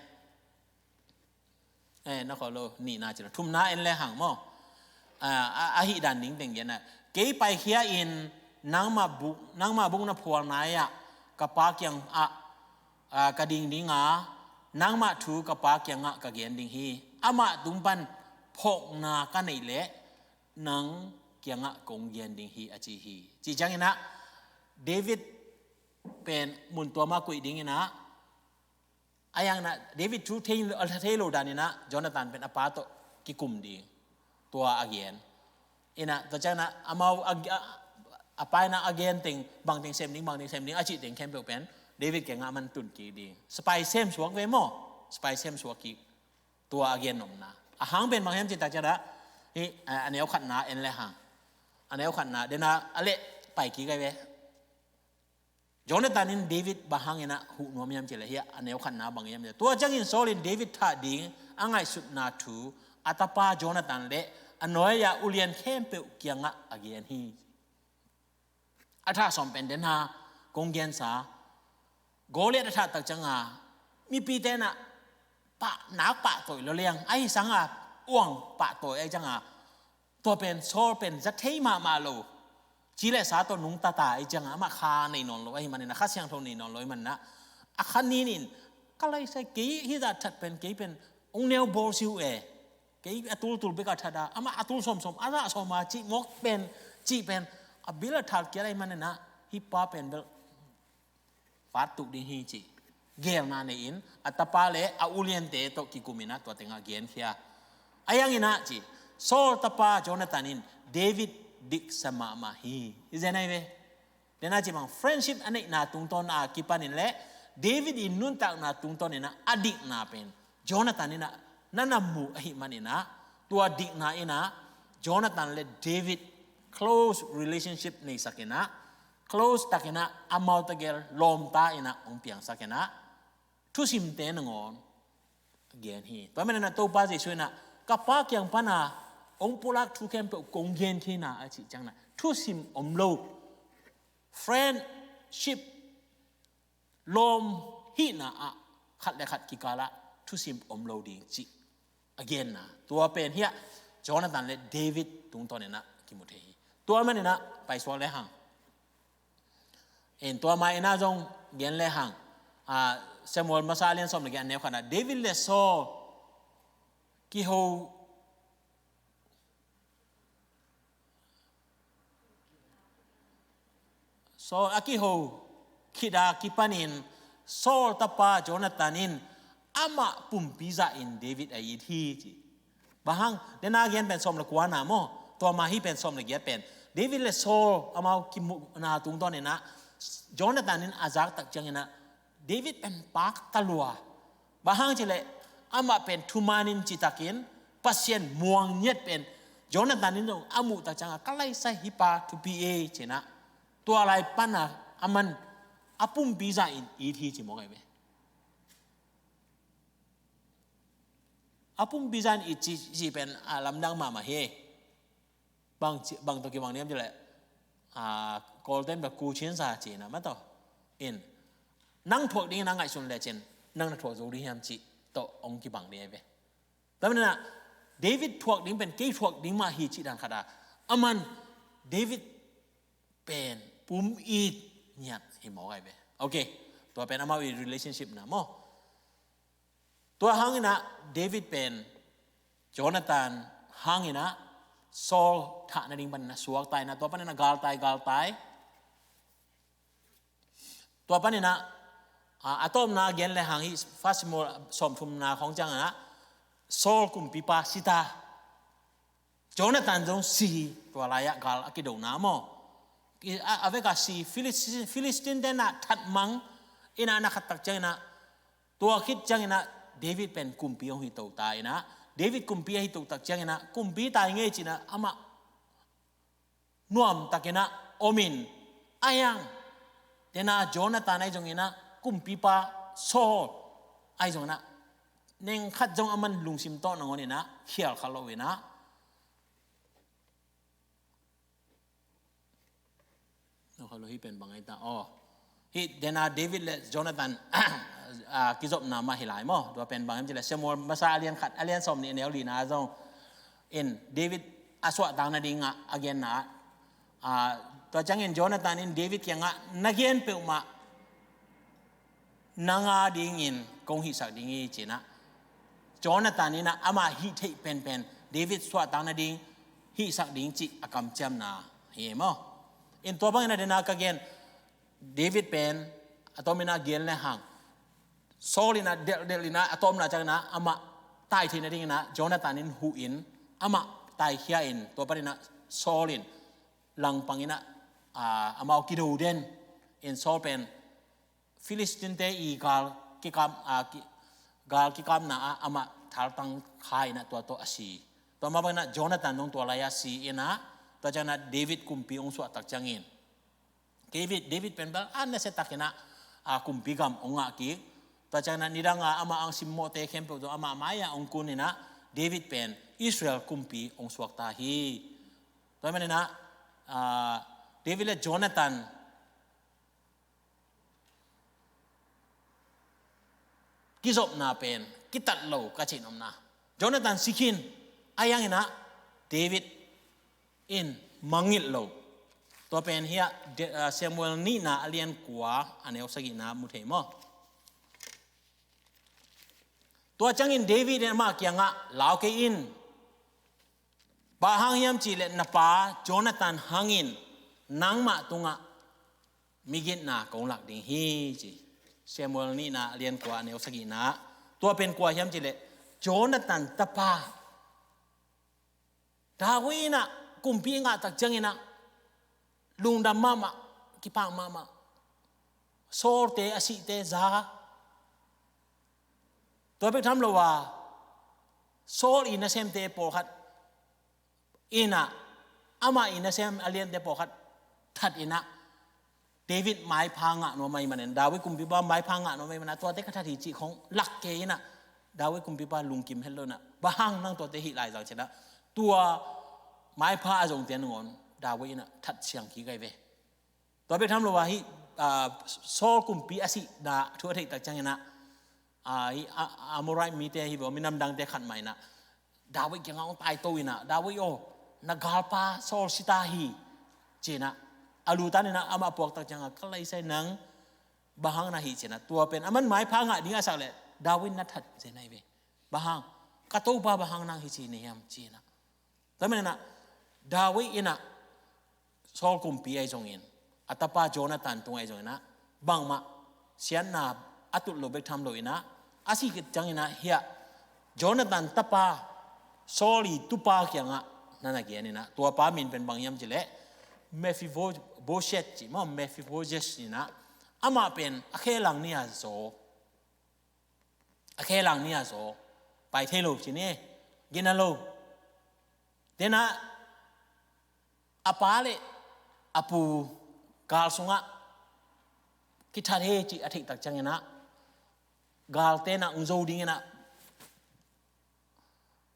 Eh, na khol lo, nihna ci lo. Thumna en leng hang maw. A, a, a hih dan ding teng gen ah. Kei paikhia in nangmah buk, nangmah buk na phual nai-ah ka pa kiangah, a, ka ding ding a, nangmah thu ka pa kiangah ka gen ding hi. Amah tung pan phawkna ka neih leh nang kiangah kong gen ding hi, a ci hi. Cih ciangin ah David pen mun tua mah koih ding in ah, a hiang in ah David thu thei, a thei lo dan in ah Jonathan pen a pa tawh kikum ding, tua a gen. In ah tua ciangin ah amau a, a, a pa in ah a gen teng, bang teng sem ding, bang teng sem ding a cih teng khempeuh pen David kiangah man tun kik ding. Spy sem suak ve maw. Spy sem suak kik. Tua a gen nopna. A hang pen bang hiam cih tak ciangin ah, hih, a, a neu khatna en leng hang. A neu khatna, den a, a leh pai kik ahi ve. Jonathan in David bang hangin ah huh nuam hiam cih leh, hiah a neu khatna bang hiam cih leh, tua ciangin Saul in David thah ding a ngaihsutna thu a tapa Jonathan le a nuai-a ulian khempeuh kiangah a gen hi. A thah sawm pen den a kong gensa, Goliath a thah tak ciang a, mipite in ah pah, nak pahtawi lo liang, ahi sang a uang pahtawi ahi ciang a, tua pen Saul pen za thei mahmah lo. Ci le sa tawh nungta ta ahi ciang a, amah kha nei nawn lo ahih manin ah, Kha Siangtho nei nawn lo ahih manin ah, a kha nin in, ka laisai, kei hih zah that pen, kei pen hong neu bawl si uh e. Kei a tultul bek a that a, amah a tul sawmsawm, a zah sawm a cih mawk pen, cih pen a bil a thalkiat ahih manin ah, hih pa pen bel vat tuk ding hi cih geelna nei-in, a tapa le a uliante tawh kikum in ah tua teng ah genkhia. A hiang in ah ci, Saul tapa Jonathan in David diksa mahmah hi. I zen ahi ve. Den a ci bang, friendship a neihna tungtawn a kipan in le David i nuntakna tungtawn in ah a dikna pen Jonathan in ah na na mu ahih manin ah, tua dikna in ah Jonathan le David close relationship neisak in ah, close tak in ah, amau tegel lawmta in ah hong piangsak in ah, thusimte nangawn gen hi. Tua ahih manin ah Topa Jesuh in ah, ka pa kiang pan a hong pulak thu khempeuh kong gen khin a, a cih ciang in ah, thusim om lo, friendship, lawm hihna ah khat le khat kikal ah thusim om lo ding cih a genna. Tua pen hiah Jonathan le David tungtawn in ah kimu thei hi. Tua manin ah paisuak le hang. In tua ma in ah zong gen le hang. A, Samuel masa a lian sawm le giat, a neu khat ah, David le Saul kiho, Saul a kiho khit a kipanin Saul tapa Jonathan in amah pumpi zahin David a it hi ci. Bang hang, den a gen pen sawm le kuana maw, tua ma hih pen sawm le giat pen David le Saul amau kimuhna tungtawn inah Jonathan in a zak tak cianginah David pen pakta lua. Bang hang cileh amah pen thumanin citakin Pasian muang ngiat pen Jonathan in zong a muh tak ciangah ka laisai hi pa thupi e cinah tua lai pana aman a pumpi zahin it hi ci mawk ahi ve. A pumpi zahin it ci, ci pen a lamdang mahmah hi. Bang ci, bang tawh kibang diam cileh a Kawlten bek ku cin sa cinah mah tawh in nang thuak dingin a ngaihsun lecin nang na thuak zo ding hiam cih tawh hong kibang ding ahi ve. Tua maninah David thuak ding pen kei thuak ding mah hi cih dan khat a aman David pen pum it ngiat hi mawk ahi ve. Ok. Tua pen amau i relationship na maw. Tua hanginah David pen Jonathan hanginah Saul thah nading panin a suakta inah tua panin a galtai galtai. Tua paninah a, a tawpna gen le hang hi First Samuel sawmthumna khawng cianginah Saul kumpipa sita. Jonathan zong si tua lai-ah gal a kidona maw. A veka si Philistine tenah thatmang inah na khat tak cianginah tua khit cianginah David pen kumpi hong hi to ta inah David kumpi a hi to tak cianginah kumpi tai ngei cinah amah nuamtakinah omin a hiang tena Jonathan ahi zonginah kumpipa Saul ahi zonginah neng khat zong aman lungsim tawh nangoninah khial kha lo inah. Nokha lo hi pen bang ahi ta aw. Hi dena David le Jonathan a kizopna mah hi lai maw. Tua pen bang hiam cileh Samuel masa a lian khat a lian sawm nih a neu lina zong in David a suahtak nadingah a genna ah tua ciangin Jonathan in David kiangah na gen peuhmah nang a dingin kong hihsak ding hi cinah Jonathan inah amah hih theih penpen David suahtak nading hihsak ding cih a kamciamna hi maw. In tua bangin a dena ka gen David pen a tawminah gen le hang Saul inah delhdelh inah a tawmna cianginah amah tai theih nadinginah Jonathan in huhin amah taikhia in tua paninah Saul in langpanginah a, amau kido den in Saul pen Philistine te i gal kikam, a, ki, gal kikamna ah amah thaltang kha inah tua tawh a si. Tua mah banginah Jonathan dong tua lai-ah si inah tua cianginah David kumpi hong suahtak ciangin David, David pen bel a nasiatakinah a kumpi gam hong ngah kik. Tua cianginah nidanga amah ang simmawhte khempeuh tawh amah mai-ah hong kuninah David pen Israel kumpi hong suakta hi. Tua maninah a, David le Jonathan kizopna pen kitat lo ka cih nopna. Jonathan sikhin a hianginah David in mangngilh lo. Tua pen hiah Samuel nihna a lian kua a neu sagihna mu thei maw. Tua ciangin David in amah kiangah lau kei in. Bang hang hiam cihleh na pa Jonathan hangin nangmah tungah migitna kong lak ding hi ci. Samuel nihna a lian kua a neu sagihna. Tua pen kua hiam cihleh Jonathan tapa. David inah kumpi ngah tak cianginah lungdam mahmah, kipak mahmah. Sawlte a sihte za. Tua bek tham lo a Saul i nasemte pawlkhat inah amah i nasem a liante pawlkhat that inah David maipha ngah nuam ahi manin David kumpipa maipha ngah nuam ahi manin tuate ka that hi cih khong lak kei inah David kumpipa lungkim het lo inah bang hang nang tuate hih lai zang cinah tua maipha a zongte nangawn David inah that siang kik ahi ve. Tua bek tham lo a hih Saul kumpi a sihna thu a theih tak cianginah Amorite mite hi ve aw, minam dangte khat mah inah David kiangah hong taito inah David aw, na galpa Saul sita hi cinah a lutan inah amah puaktak ciangah ka laisai nang bang hang na hih cinah tua pen aman maipha ngah ding a sak leh David na that cinah hi ve. Bang hang ka topa bang hang nang hi ci ni hiam cinah. Tua maninah David inah Saul kumpi ahi zongin a tapa Jonathan tung ahi zonginah bangmah siatna a tut lo bek tham lo inah a si khit cianginah hiah Jonathan tapa Saul i tupa kiangah na na gen inah tuapa min pen bang hiam cileh Mephibosheth ci maw, Mephibosheth ci-in ah, amah pen a khelang ni a zaw, a khelang ni a zaw, pai thei lo ci ni, gina lo. Denah a pa le a pu gal sungah kithat hi cih a theih tak ciangin ah, galte in ah hong zo dingin ah,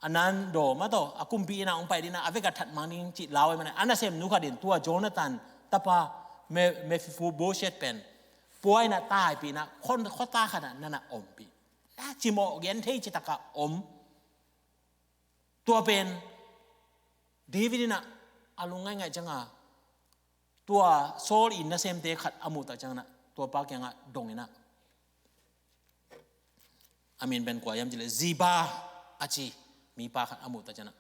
a nan daw mah tawh a kumpi inn ah hong pai dingin ah, a vek a that mang ding cih lau ahih manin, a nasemnu khat in tua Jonathan tapa Me- Mephibosheth pen pua in ah taipih in ah, khuata khat ah na na ompih, a cimawh gen thei citak ah om. Tua pen David in ah a lung ngaingai ciangin, tua Saul i nasemte khat a muh tak ciangin ah, tua pa kiangah dong in ah, a min pen kua hiam cih leh Ziba a ci mipa khat a muh tak ciangin ah,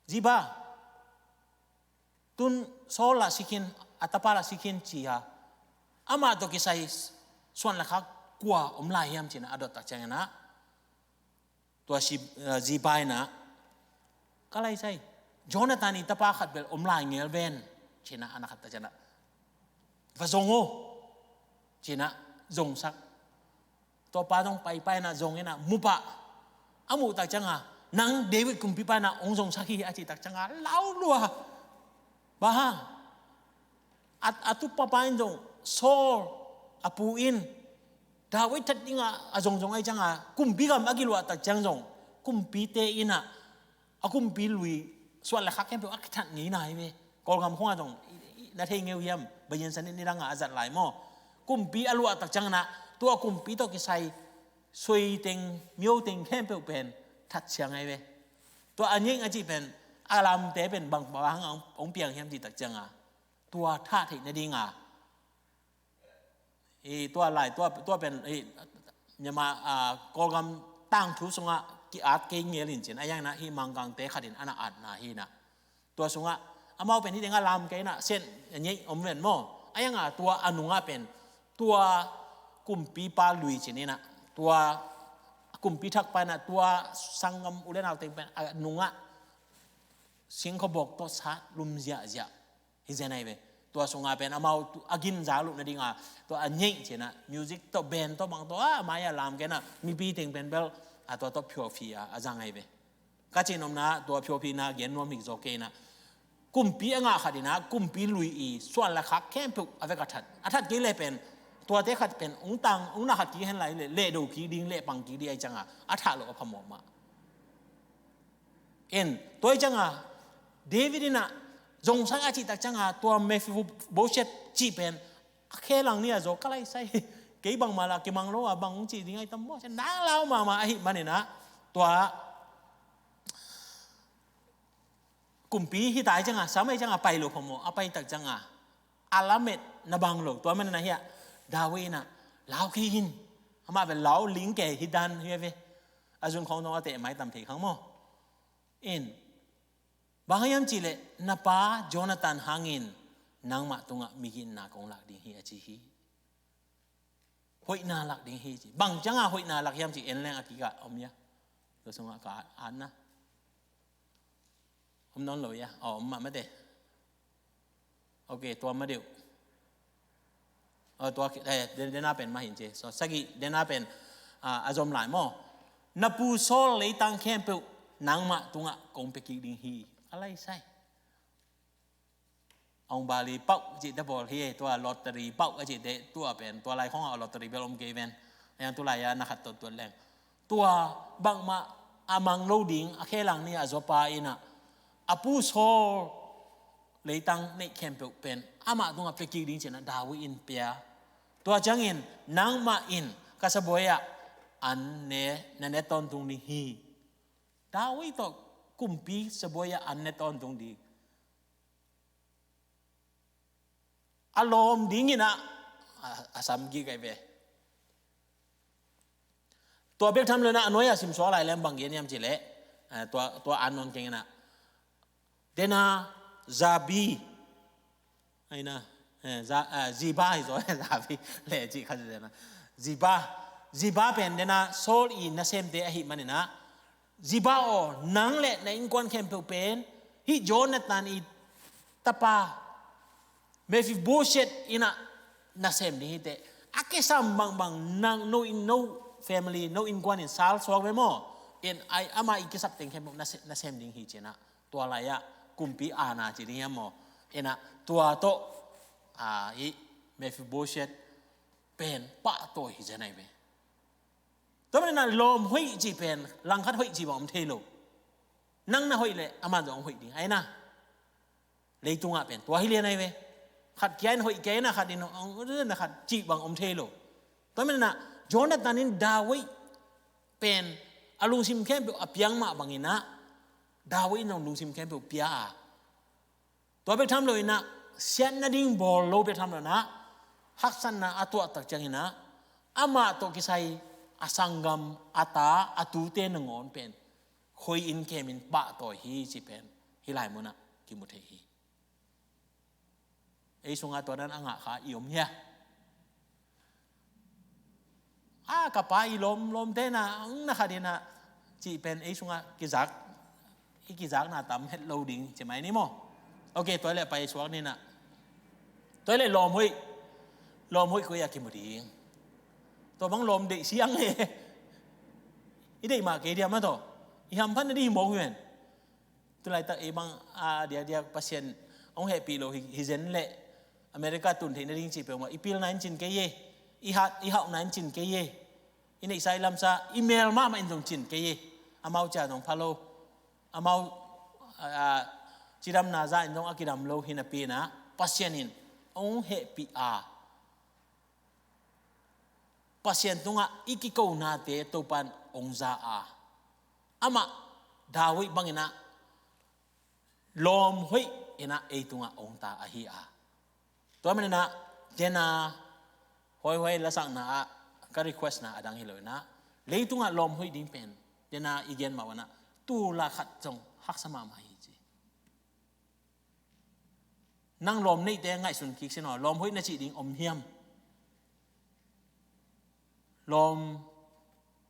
Ziba, tun Saul lah si khin, a tapa lah si khin ci a, amah tawh kisai suan le khak kua om lai hiam ci-in ah a dot tak ciangin ah, tua si- eh, Ziba in ah, ka lai sai, Jonathan i tapa khat bel om lai ngel ven, ci-in ah a na khat tak ciangin ah, va zong o, ci-in ah zongsak. Tua pa zong paipai in ah zong in ah, mu pah, a muh tak ciangin ah, nang David kumpipa in ah hong zongsak hi a cih tak ciangin ah, lau lua. Bang hang? A, a tupa pa in zong, Saul a pu in David that dingin a zongzong ahih ciangin, kumpi gam a kiluah tak ciang zong, kumpite in ah a kumpi lui suan le khak khempeuh a kithat ngei na hi ve. Kawlgam khawng ah zong i- i- na thei ngei uh hiam, Bayan Sanit nidang ah a zat lai maw? Kumpi a luah tak ciangin ah, tua kumpi tawh kisai sui teng, myo teng khempeuh pen that ciang ahi ve. Tua a nyeih a cih pen, a lamte pen bang, bang hang hong piang hiam cih tak ciangin, tua thah theih nadingin, i tua lai, tua, tua pen, i Myanmar, a, Kawlgam tangthu sungah ki-at kei ngel in cin, a hiangin ah hih Mangkangte khat in a na atna hi in ah. Tua sungah amau pen hih tengah lam kei in ah, Sen a nyeih om ven maw? A hiangin tua a nungah pen, tua kumpipa lui cin in ah, tua kumpi thakpa in ah, tua sanggam u le nau teng pen a nungah singkhawbawk tawh sat lum ziahziah hi zen ahi ve. Tua sungah pen amau tu- a gin za loh nadingin, tua a nyeih cin ah, music tawh, band tawh, bang tawh, a mai-ah lam kei in ah, mipi teng pen bel, a tua tawh phiawphi a, a zang ahi ve. Ka cih nopna, tua phiawphina gen nuam hi zaw kei in ah, kumpi a ngah khat in ah, kumpi lui i suan le khak khempeuh a vek a that. A that kei leh pen, tuate khat pen hong tang, hong na khat kik hen lai leh, lehdo kik ding, lehpang kik ding ahih ciangin, a thah loh a phamawh mah. En, tua ahih ciangin, David in ah, zongsak a cih tak ciangin, tua Mephibosheth cih pen, a khe lang ni a zaw ka lai sai. Kei bangmah lah kimang lo a, bang hong cih ding ahi tam maw, nang lau mahmah ahih manin ah, tua kumpi hi ta ahih ciangin, sam ahih ciangin pai lo phamawh, a pai tak ciangin, a lametna bang lo, tua manin ah hiah, David in ah, lau kei in, amah bel lau ling kei hi dan hi ve. A zun khawng dong a teh mai tam thei khang maw. In, bang hiam cih leh, na pa Jonathan hangin nangmah tungah migitna kong lak ding hi a ci hi. Hoihna lak ding hi ci. Bang ciangin hoihna lak hiam cih en leng a kikah om hia. Tua sungah ka at na. Om nawn lo hia. Aw, om mah mate. Ok, tua ma deuh. Aw, tua, eh, den, dena pen mah hi in ci. So, sagih, dena pen, ah, a zom lai maw. Na pu Saul leitang khempeuh nangmah tungah kong pia kik ding hi. A lai sai. Ong bali pauh cihte bawl hi, tua lottery pauh a cihte, tua pen, tua lai khawngah lottery bel om kei ven. A hiang tu lai-a na khat tawh tuat leng. Tua bangmah a mang lo ding, a khe lang ni a zawpa in ah, a pu Saul leitang neih khempeuh pen, amah tungah pia kik ding ci-in ah David in pia. Tua ciangin, nangmah in ka sabuai-ah an ne, na ne tawntung ding hi. David tawh kumpi sabuai-ah an ne tawntung ding. A lawm dingin ah, a, a sam kik ahi ve. Tua bek tham lo-in ah, a nuai-ah simsuak lai leng bang gen hiam cih leh, eh, tua, tua an nawn keng in ah. Dena, Zabi. Ahi na, eh, Za-, eh, Ziba hi zaw, Zabi. Leh cih kha dena. Ziba. Ziba pen dena, Saul i nasemte ahih manin ah, Ziba aw, nang le na innkuan khempeuh pen, hih Jonathan i tapa, Mephibosheth in ah nasem ding hi teh, a kisam bangbang, nang, no in, no family, no innkuan in sal suak ve maw? In ai, amah i kisap teng khempeuh nasem, nasem ding hi ci-in ah, tua lai-ah kumpi aana ci ding hiam maw? In ah tua tawh, a, i Mephibosheth pen pahtawi hi zen ai ve. Tua manin ah lawm hoih cih pen langkhat hoih cih bang om thei lo. Nang na hoih leh amah zong hoih ding ai na. Leitungah pen tua hi lian ai ve. Khat kia in hoih kia in ah, khat in hong, na khat cih bang om thei lo. Tua manin ah Jonathan in David pen a lungsim khempeuh a piak mah bangin ah David in zong lungsim khempeuh pia a, tua bek tham lo in ah, siatna ding bawl lo bek tham lo in ah, haksatna a tuah tak ciangin ah, amah tawh kisai a sanggam, a ta, a tute nangawn pen khoi-in kemin pahtawi hi cih pen hih lai munah kimu thei hi. Ei sungah tua dan a ngah kha i om hia? A, ka pa i lawm, lawmte na, na khat in ah cih pen ei sungah kizak, i kizakna tam het lo ding ci mai ni maw? Ok, tua leh pai suak ni na. Tua leh lawm hoih, lawm hoih koi-ah kimu ding? Tua bang lawm deih siang e. I deih mah kei diam a tawh, i hamphatna ding hi mawk hi ven. Tulaitak ei bang a diakdiak Pasian hong hehpih lo hi, hi zen leh America tun theih nading cih peuhmah i pilna in cin kei e, i hat, i hauhna in cin kei e, i neihsa i lamsa i mel mahmah in zong cin kei e. Amau cia zong pha lo, amau, a, a, cidamna zah in zong a kidam lo hi napi in ah, Pasian in hong hehpih a, Pasian tungah i kikonate Topan hong za a, amah David bangin ah lawm hoih in ah ei tungah hong ta ahi a. Tua manin ah, dena, huaihuai lasakna ah ka request na a dang hi lo in ah, leitungah lawm hoih ding pen, dena i gen mah bangin ah, tu la khat zong haksa mahmah hi ci. Nang lawm neihte ngaihsun kik sin aw, lawm hoih na cih ding om hiam? Lawm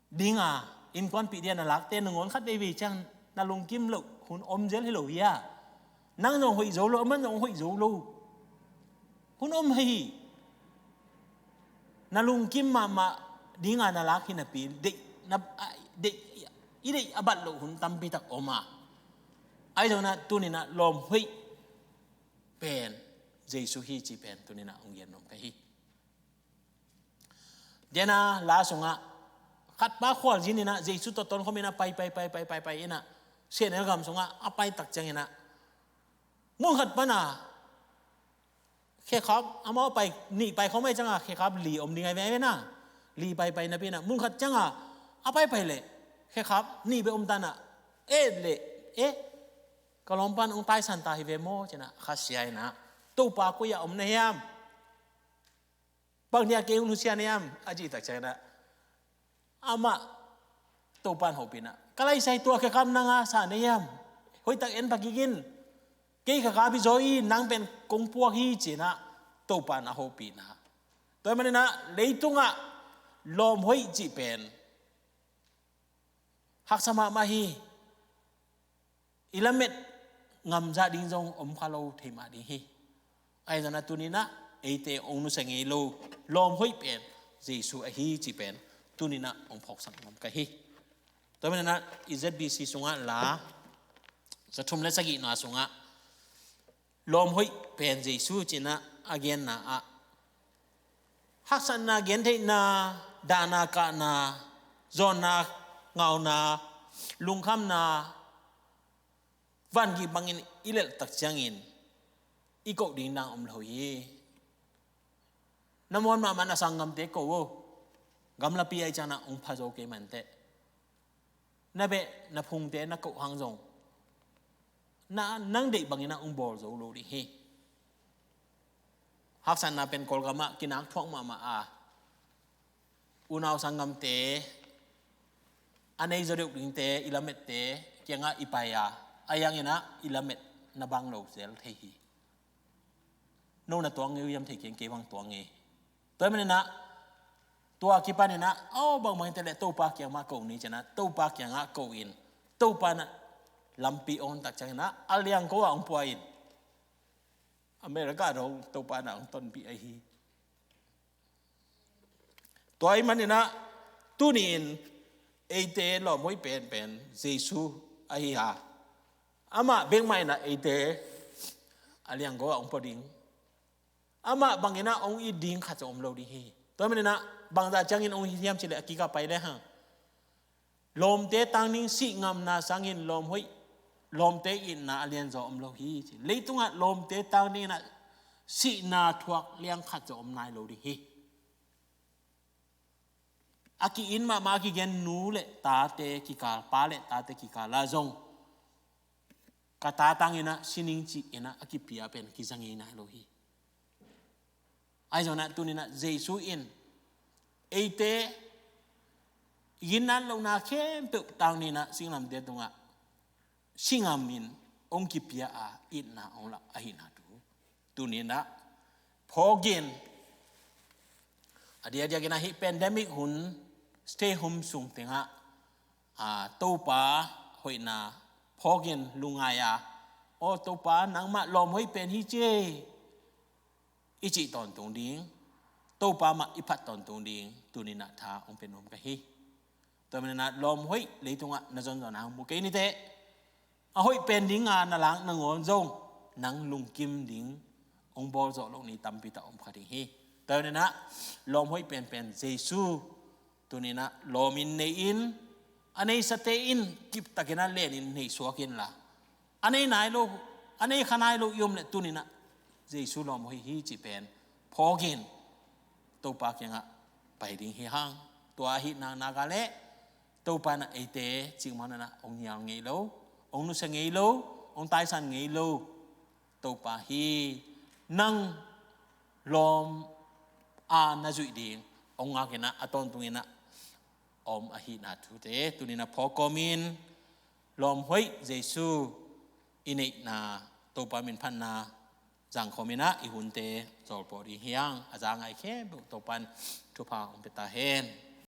dinga innkuanpih dia na lakte nangawn khat veivei ciang na lungkim loh hun om zel hi lo hia? Nang zong hoih zo lo, aman zong hoih zo lo. Hun om hi. Na lungkim mahmah dinga na lak hi napi, deih, na, a, deih, i deih a bat loh hun tampi tak om a. Ahi zongin ah tuni-in ah lawm hoih pen Jesu hi cih pen tuni-in ah hong gen nuam ka hi. Dena la sungah khatpa khualzin in ah Jesu tawh tonkhawm in ah pai, pai, pai, pai, pai, pai in ah, Sehnel gam sungah a pai tak ciangin ah, mun khat pan a khekhap, amau pai, nih pai khawm ai ciangin khekhap li om ding ai ve, ai ve na. Li pai, pai napi in ah, mun khat ciangin a pai, pai leh khekhap nih bek om ta in ah, eh leh, eh, ka lawmpa in hong taisan ta hi ve maw ci-in ah, khasia in ah, Topa koi-ah om na hiam? Bang dia kei hong nusia na hiam? A cih tak ciangin ah, amah Topa in hopih in ah, ka laisai tua khekhap nang a sa na hiam? Hoihtak en pha kik in. Kei khekhap hi zaw hi, nang pen kong puak hi ci-in ah Topa in a hopih in ah. Tua ahih manin ah leitungah lawm hoih cih pen haksa mahmah hi. I lamet ngamzah ding zong om kha lo thei mah ding hi. Ahi zongin ah tuni-in ah eite hong nusia ngei lo lawm hoih pen Jesu ahi cih pen tuni-in ah hong phawksak nuam ka hi. Tua manin ah i Z B C sungah la za thum le sagihna sungah lawm hoih pen Jesu ci-in ah a genna ah, haksatna, gentheihna, dahna, kahna, zawnna, ngauna, lungkhamna, vangik bangin i lelh tak ciangin i koh ding nang om lo hi. Na muan mahmah na sanggamte ko aw. Gamlapi ah i ciangin ah hong pha zo kei mah inteh. Na beh, na phungte na koh hang zong, na, nang deih bangin ah hong bawl zo lo ding hi. Haksatna pen Kawlgam ah kinak thuak mahmah a, unau sanggamte, a nei zaw deuh dingte, i lamette kiangah i pai a, ahi hangin ah i lamet na bang lo zel thei hi. No na tuang ngei uh hiam, thei keng, kei bang tuang ngei. Tua ahih manin ah tua kipan in ah, aw, bangbang hi ta leh Topa kiang mah ko ni ci-in ah, Topa kiangah ko in, Topa in ah lampi hong hon tak ciangin ah a liangko ah hong pua in. America dong Topa na hong tonpih ahi. Tua ahih manin ah tuni-in eite lawm hoih penpen Jesu ahi a, amah bek mah in ah eite a liangko ah hong pua ding, amah bangin ah hong it ding khat zong om lo ding hi. Tua ahih manin ah bangzah ciangin hong it hiam cih leh a kikah pai le hang, lawmte tang ding sih ngamna sangin lawm hoih, lawmte itna a lianzaw om lo hi ci. Leitungah lawmte tang dingin ah sihna thuak liang khat zong om nai lo ding hi. A ki-it mahmah a kigen nu le tate kikal, pa le tate kikal ah zong ka ta tangin ah sining ci-in ah a kipia pen kiza ngei nai lo hi. Ahi zongin ah tuni-in ah Jesu in eite ginat lohna khempeuh tang dingin ah singlamteh tungah si ngamin hong kipia a, itna hong lak ahihna thu tuni-in ah phawk in. A diakdiakin ah hih pandemic hun, stay home sung tengah, a, Topa hoihna phawk in lungngai a, aw Topa, nangmah lawm hoih pen hi ci e, i cih tawntung ding, Topa mah i phat tawntung ding tuni-in ah tha hong pia nuam ka hi. Tua manin ah lawm hoih leitungah na zonzawhna hong mu kei ni teh, a hoih pen dinga na lak nangawn zong nang lungkim ding hong bawl zawh loh ni tampi tak om kha ding hi. Tua manin ah lawm hoih penpen Jesu tuni-in ah lawmin nei in, a neisate in kiptakin ah lenin nei suak inla, a nei nai lo, a nei kha nai lo i om leh tuni-in ah Jesu lawm hoih hi cih pen phawk in Topa kiangah pai ding hi hang. Tua ahih nak nak leh Topa in ah eite cikmah in ah hong nial ngei lo, hong nusia ngei lo, hong taisan ngei lo Topa hi. Nang lawm a na zuih ding hong ngak in ah a tawntungin ah om ahihna thute tuni-in ah phawk kawmin, lawm hoih Jesu i neihna, Topa min phatna zangkhawmin ah i hunte zawlpawh ding hi hang. A za ngai khempeuh Topa in thupha hong pia ta hen.